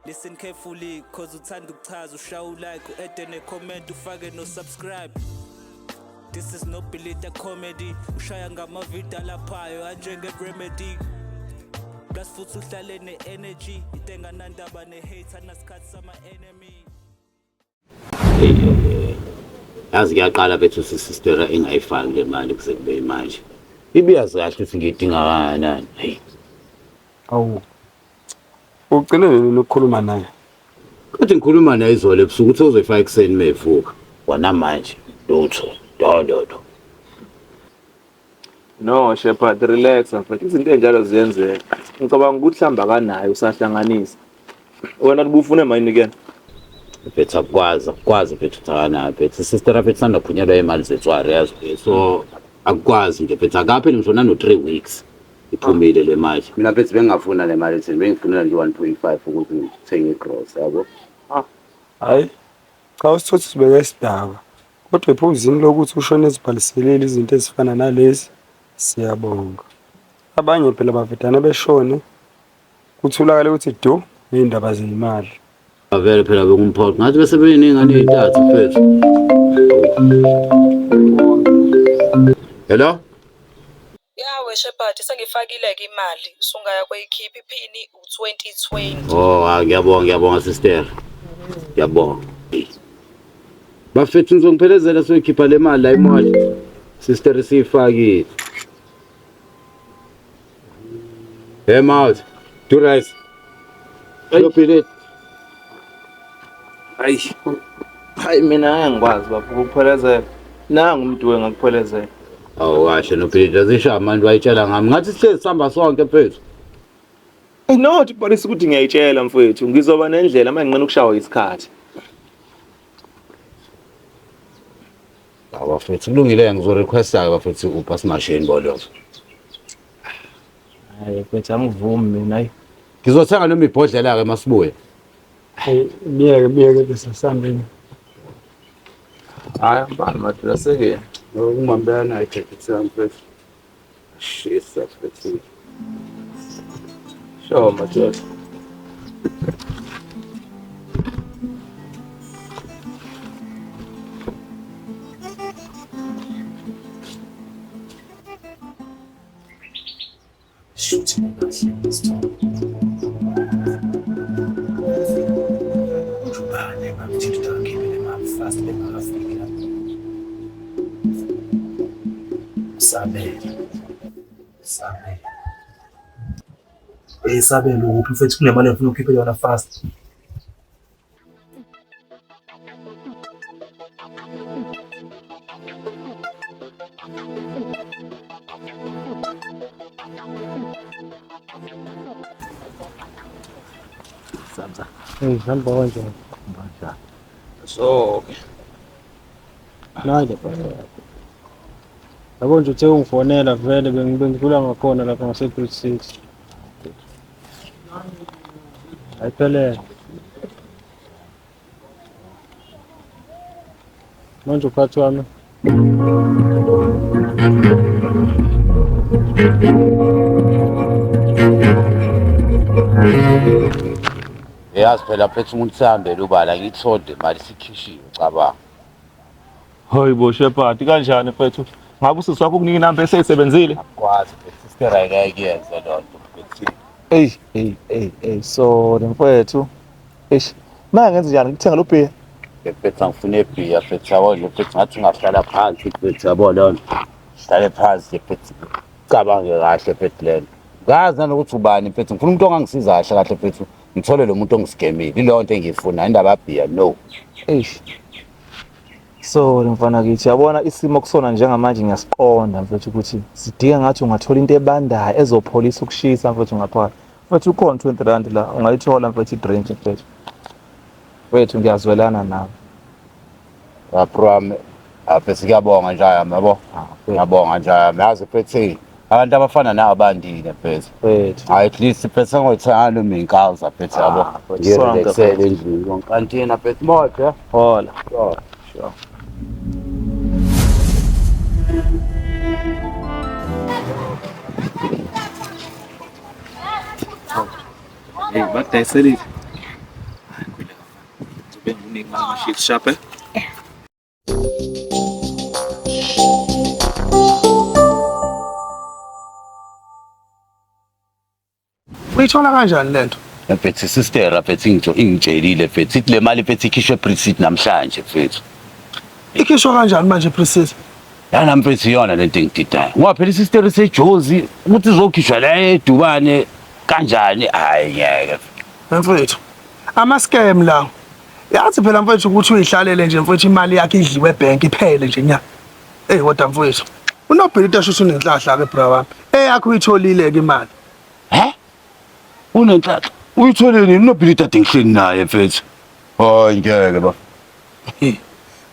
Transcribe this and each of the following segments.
Listen carefully cause uthanda ukuchaza ushaya ulike u-ede ne-comment ufake no-subscribe. This is no Bilita comedy ushaya ngamavidiyo alaphayo anjenge-remedy. Plus futhi uhlale ne-energy into enganandaba ne-hate anasikhathi sama-enemy. Yazi kuyaqala bethu sisistera engayifaki le mali kuze kube manje. Ibiyazi kahle ukuthi ngiyidinga kangakanani. Hey. Awu. Ugcine nini ukukhuluma naye? Kade ngikhuluma naye izolo ebusuku uthi uzoyifaka ekuseni mevuka. Kwanamanje lutho. Do do do. No Shepherd, relax mfethu, izinto ey'njalo ziyenzeka. Ngicabanga ukuthi mhlawumbe akanayo usahlanganisa. Wena ubufune mayini kuyena? Mfethu akukwazi, akukwazi mfethu ukuthi akanayo mfethu. Sister mfethu sanda kuphunyelwa imali zetswari yazi. So akukwazi nje mfethu akapheli ngisho nano 3 weeks iphumile le mali. Mina mfethu bengingafuna le mali thina bengifunela nje 1.5 ukuthi ngithenge igrosa yabo. Hayi. Cha usithuthi sibeke isidakwa. Kodwa ephuzini lokuthi ushone ezibhaliselile izinto ezifana nalezi, siyabonga. Abanye phela bavedane beshone kutholakale ukuthi du ngey'ndaba zeyimali. Vele phela bekumphoqa ngathi bese beney'ngane ey'ntathu mfethu. Hello? Yawe Shepherd sengifakile-ke imali usungaya kweyikhipha iphini u-2020. Oh, ah, ngiyabonga ngiyabonga sister. Ngiyabonga. Bafethu nizongiphelezela soyikhipha le mali la imali. Sister siyifakile. Hey mouth, do rice. Hey. Hayi. Hayi mina ngeke ngikwazi baba ukuphelezela. Nangu umuntu we ngakuphelezela. Awu kahle noPhilita zisha manje wayitshela ngami. Ngathi sihlezi sihamba sonke mfethu. Hey not Boris ukuthi ngiyayitshela mfethu ngizoba nendlela manje nginqena ukushawa isikhathi. Bafethu kulungile ngizorequesta ke bafethu upha simashini bolo. Hayi mfethu angivumi mina hayi. Ngizothenga noma ibhodlela ke masibuye. Hayi biyeke biyeke bese sihambeni. Hayi ambani madoda seke. Ungihambela nayo ijacket yami mfethu. Shisa mfethu. Sure madoda. Shuthi kahle isithombe. Ubani engamthinta ukuthi akhiphe le mali fast bengakafiki lapho. Sabelo. Sabelo. Eh Sabelo kuphi mfethu kunemali engifuna ukukhiphe yona fast. Samsa. Hey, hamba kanjani? Kanjani? So, Nayi le mpahla yakho. Yabo nje uthe ungifonela vele bengidlula ngakhona lapha ngase-Bridge City. Ayiphelele. Manje uphathi wami. Yazi phela phethe umuntu sihambele ubala ngithonde imali sikhishiwe cabanga. Hayi bo Shepherd kanjani mfethu? Ngabe usisi wakho ukunika inamba eseyisebenzile? Akwazi mfethu sister ayike yenze loo nto mfethu. Ey ey ey ey sorry mfethu. Eish manje ngenze njani ngithenga lo bhiya? Mfethu angifune ibhiya mfethu yabo nje mfethu ngathi ungahlala phansi mfethu yabo loo nto. Hlale phansi mfethu cabange kahle mfethu le nto. Ngazi nanokuthi ubani mfethu ngifuna umuntu ongangisiza kahle kahle mfethu ngithole lo muntu ongisigemile ileyo nto engiyifunayo indaba yabhiya no. Eish. Sorry mfana kithi yabona isimo kusona njengamanje ngiyasiqonda mfethu ukuthi sidinga ngathi ungathola into ebandayo ezopholisa ukushisa mfethu ngaphakathi. Mfethu ukhona 20 rand la ungayithola mfethu i-drink mfethu. Mfethu ngiyazwelana nawe. Bro wami mfethu ngiyabonga nje yami yabo. Ngiyabonga nje yami yazi mfethu abantu abafana nawe bandile mfethu. Mfethu. Hayi at least mfethu sengoyithenga noma inkaza mfethu yabo. Ah, mfethu, sonke, Ngirelaxele mfethu. endlini kanti yena mfethu moja. Hola. Sure. Sure. Hey, bakudayiselile. Ngikunike ama-shift sharp eh? Uyithola kanjani lento? Mfethu sister mfethu ngitsho ingitshelile mfethu ithi le mali mfethu ikhishwe ePrecity namhlanje mfethu. Ikhishwa kanjani manje ePrecity? Yana mfethu iyona lento engididayo. Ngoba phela isister seJozi ukuthi izokhishwa la eDubane kanjani hayi ngeke. Mfethu ama scam lawo. Yazi phela mfethu ukuthi uyihlalele nje mfethu imali yakhe idliwe ebank iphele nje nya. Ey kodwa mfethu unobhilita shuthi unenhlahla ke bra wami. Eyakho uyitholile ke imali. He? Unenhlanhla. Uyithole nini unobhilita ade ngihleli naye mfethu? Hayi ngeke ba.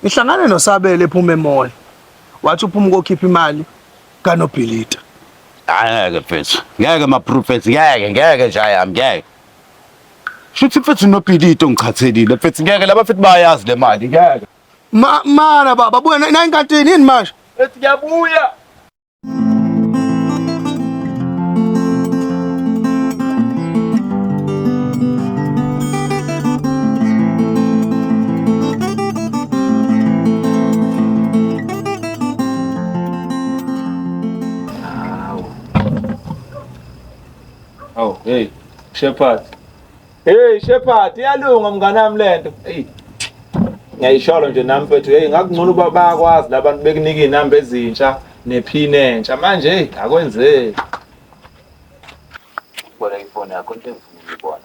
Ngihlangane noSabelo ephuma emall. Wathi uphuma ukokhipha imali kaNobhilita. Hayi ngeke mfethu. Ngeke ma prophets ngeke ngeke nje ayami ngeke. Shuthi mfethu unobhilita ongiqhathelile mfethu ngeke laba mfethu bayazi le mali ngeke. Ma mana baba buya na inkantini yini manje? Ethi ngiyabuya. Oh, hey, Shepherd. Hey Shepherd, iyalunga mnganami lento. Hey. Ngiyayisholo nje nami mfethu, hey ngakungcono uba bayakwazi labantu bekunika izinamba ezintsha nephini entsha. Manje hey akwenzeki. Bona ifoni yakho into engifuna ukuyibona.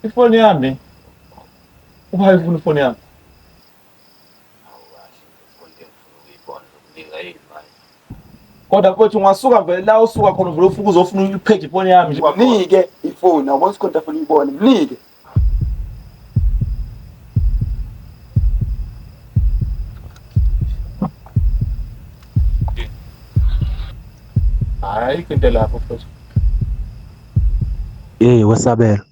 Ifoni yami. Uba ifuna ifoni yami. Kodwa mfethu ungasuka vele la usuka khona vele ufike uzofuna uyiphethe ifoni yami nje. Mnike ifoni, awubona ukuthi khona afuna uyibone, mnike. Hayi into lapho mfethu. Hey wesabelo,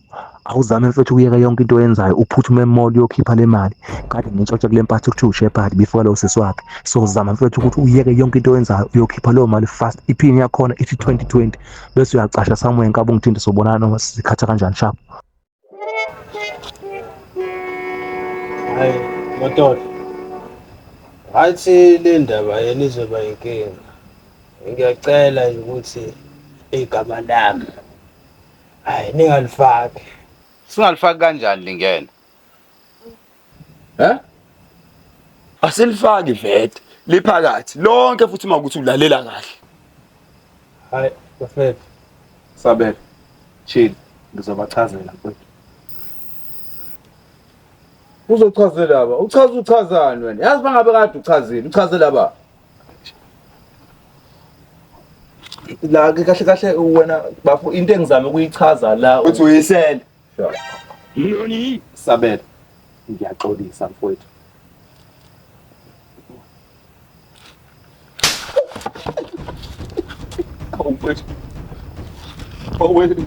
awuzame mfethu ukuyeka yonke into oyenzayo uphuthume emall uyokhipha le mali. Kade ngintshontsha kule mpatha kuthiwa uShepherd before lo sisi wakhe. So zama mfethu ukuthi uyeke yonke into oyenzayo uyokhipha leyo mali fast. Iphini yakhona ithi 2020 bese uyacasha somewhere nkabe ungithinte sobonana noma sikhatha kanjani sharp. Hayi madoda. Ngathi le ndaba yena izoba inkinga. Ngiyacela nje ukuthi igama lami hayi ningalifaki. Singalifaki kanjani lingena? He? Asilifaki vete liphakathi lonke futhi uma ukuthi ulalela kahle. Hayi bafethu. Sabelo. Chill, ngizobachazela mfethu. Uzochazela ba? Uchaza uchazani wena? Yazi bangabe kade uchazile, uchazela ba? La ke kahle kahle wena bafo into engizama ukuyichaza la Uthi uyisele. Sabelo. Ngiyaxolisa mfowethu. Awu mfowethu. Oh wait.